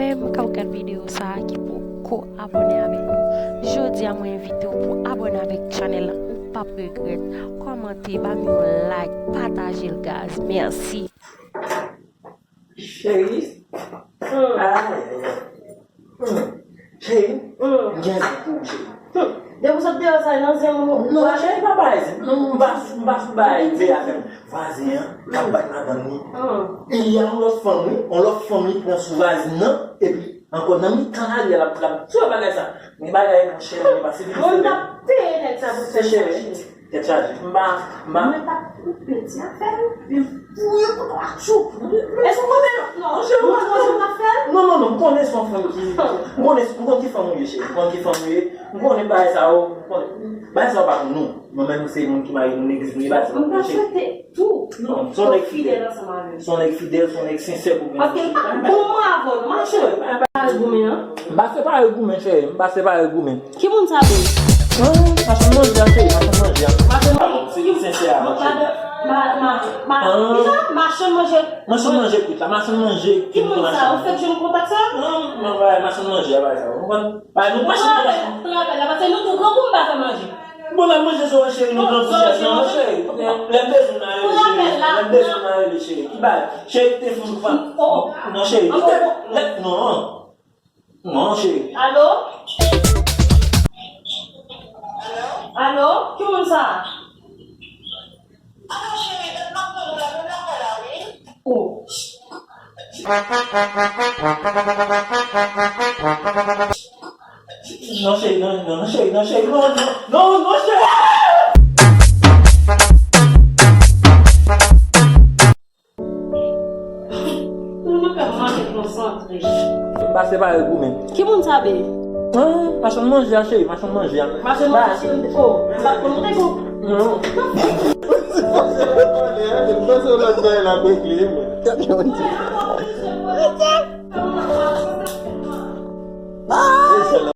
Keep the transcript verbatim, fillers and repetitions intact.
Menm k ap gad videyo sa a ki poko abòne avèk nou, jodi a mwen envite w pou abòne avèk chanèl la, ou p ap regrèt. Kòmante, ba m yon like, pataje l, guys. Mèsi. Cheri. Ay, ay, ay. Hmm. Cheri, m gen anyen pou ou, cheri. Hmm. Depi w sot deyò sa, nan zen ou. Non, cheri, pa bagay zen. Non, m pa, m pa sou bagay zen afè m. Vwazen an, k ap bat madanm li. Hmm. E y a yon lòt fanm, wi. Yon lòt fanm li pran sou vwazen nan. Epi, ankò, nan mitan lari a, l ap, l ap, sou bagay sa. Men bagay, monchè, men pase. Bon, m t ap peye nèg sa pou fè sa, cheri. Tèt chaje. M pa, m pa. Mwen pa koupe ti afè l. Li fouye kouto a tchoup. Èske w konnen? Non, non, non, non, m konnen se yon fanm ki, m konnen, m konnen ki fanm ou ye, cheri. M konnen ki fanm ou ye. M konnen bagay sa yo, m konnen. Bagay sa yo pa pou nou. Mwen menm, se moun ki marye, nou legliz, nou ye, bagay sa yo pa pou nou, cheri. Tou. Non, se yon nèg fidèl. Se yon nèg fidèl, se yon nèg sensè pou mwen. Paske l pa bon mwen avè w, non, mache. Pa al goumen, an. M pa separe goumen, cheri. M pa separe goumen. Ki moun sa, boo? Ah, machann manje a, cheri, machann manje a. Machann manje. Se li sensè a, machann. Machann manje. Machann manje kwit la, machann manje. Ki moun sa? Ou fèk jwenn kontak sa? Non, non, machann manje a, bagay sa. Ou konprann? Bagay nou machann manje. Pran apèl la, paske nou tou grangou, m pa fè manje. Bon, lè manje sou cheri, nou pran pou cheri. Non, cheri. Lè m bezwen nan rele cheri. Lè m bezwen nan rele cheri. Ki bagay? Cheri, kite fon nou pa. Non, cheri, kite. Non. Non, cheri. Alo? Alo? Ki moun sa? Alo, cheri, dat m ap tann ou la, mwen nan kay la, wi. Oh. Non, cheri, non, non, non, cheri, non, cheri, non, non, non, non, cheri! Mwen pa manke konsantre. M pa separe goumen. Ki moun sa, boo? Ah, machann manje a, cheri, machann manje a. Machann manje, cheri, oh, m pa konn mwen te gon. Non. M panse yon lòt bagay la avèk li, men.